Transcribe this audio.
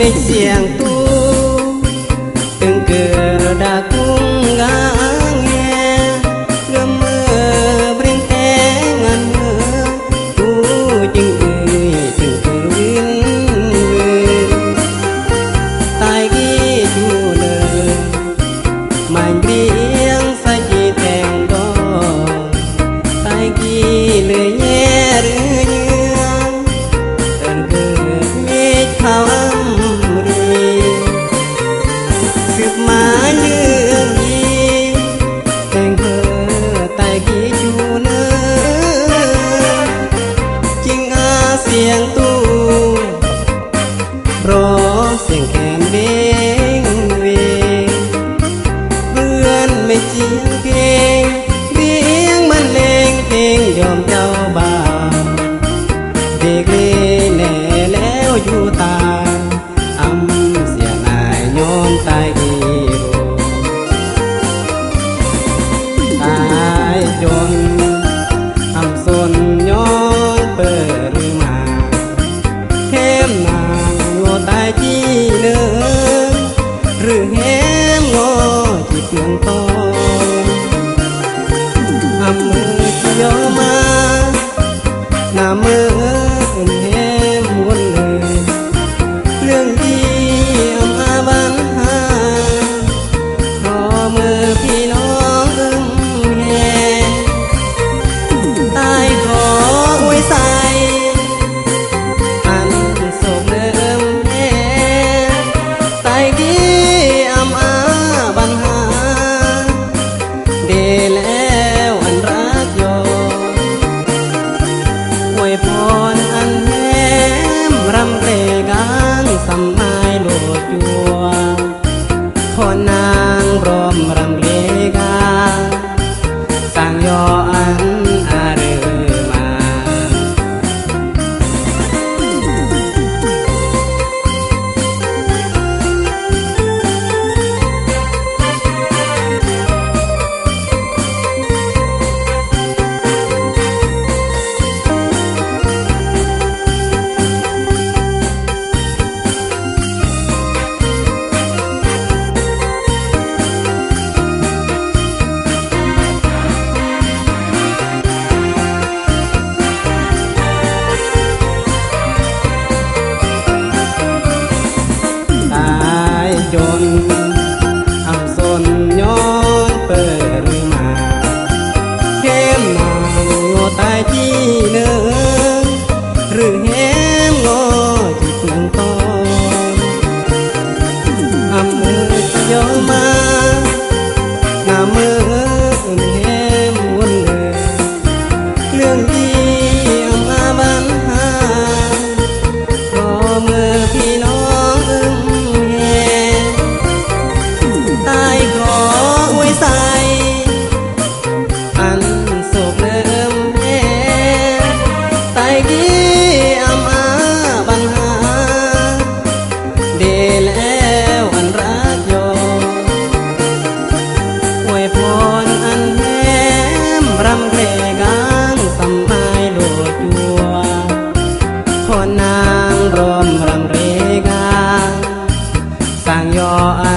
ເປັນສຽງຕູ້ ຕຶງເກີດດາກຸງກາງແງ ເງືອເມືອບຣິງແຕງອັນເມືອ ຕູ້ຈຶ່ງອືຍຈຶ່ງຄືວິນວິນ ຕາຍກີ້ຈູເນີ ມາຍກຽງສະຈີແຕງດອງ ຕາຍກີ້ເລີຍແຍ່ເຫຼືອເຍືອ ເອີ້ນເກີດເມດຂາວອຳຣີ ສືບມາເລື່ອງດີ ແຕ່ງເພີຕາຍກີ້ຈູເນີ ຈິງອາສຽງຕູ້ ຮ້ອງສຽງແຄນເດ້ງເວງ ເບືອນແມ່ນສຽງເພງ ວຽງບັນເລງເພງຢອມເຈົ້າບ່າວ ເດັກເລແນ່ແລ້ວຢູ່ຕາຍ ອຳສຽງອາຍຍ້ອນຕາຍຮີໂຣ ຕາຍຈົນ ອຳສົນຍ້ອນເປີຫຼືມາ ແຮມນາງງໍຕາຍຈີເນີ ຫຼືແຮມງໍຈີເປືອງຕອງ ອຳເມີຈຽວມາ ນາເມີເອີ້ນແຮມວົນເລີຍ ເລື່ອງດີອຳອາບັນຫາ ຂໍເມີພີ່ນ້ອງເອີ້ມແຮ ຕາຍຂໍອວຍໄຊ ອັນໂສກເລີ່ມແຮ ຕາຍກີ້ອຳອາບັນຫາ ເດແລ້ວອັນຮັກຢອງ ອວຍພອນອັນແຮມ ຣຳເລກາງສຳມາຍໂລດຈົວ ພອນນາງພ້ອມຣຳເລກາງ ສ້າງຍໍອັນອາເຣີມາ. ຕາຍຈົນ ອຳສົນຍ້ອນເປີຫຼືມາ ແຮມນາງງໍຕາຍຈີເນີ ຫຼືແຮມງໍຈີເປືອງຕອງ ອຳເມີຈຽວມາ ນາເມີເອີ້ນແຮມວົນເລີຍ ເລື່ອງດີອຳອາບັນຫາ ຂໍເມີພີ່ນ້ອງເອີ້ມແຮ ຕາຍຂໍອວຍໄຊ ອັນໂສກເລີ່ມແຮ ຕາຍກີ້ອຳອາບັນຫາ ເດແລ້ວອັນຮັກຢອງ ອວຍພອນອັນແຮມ ຣຳເລກາງສຳມາຍໂລດຈົວ ພອນນາງພ້ອມຣຳເລກາງ ສ້າງຍໍອ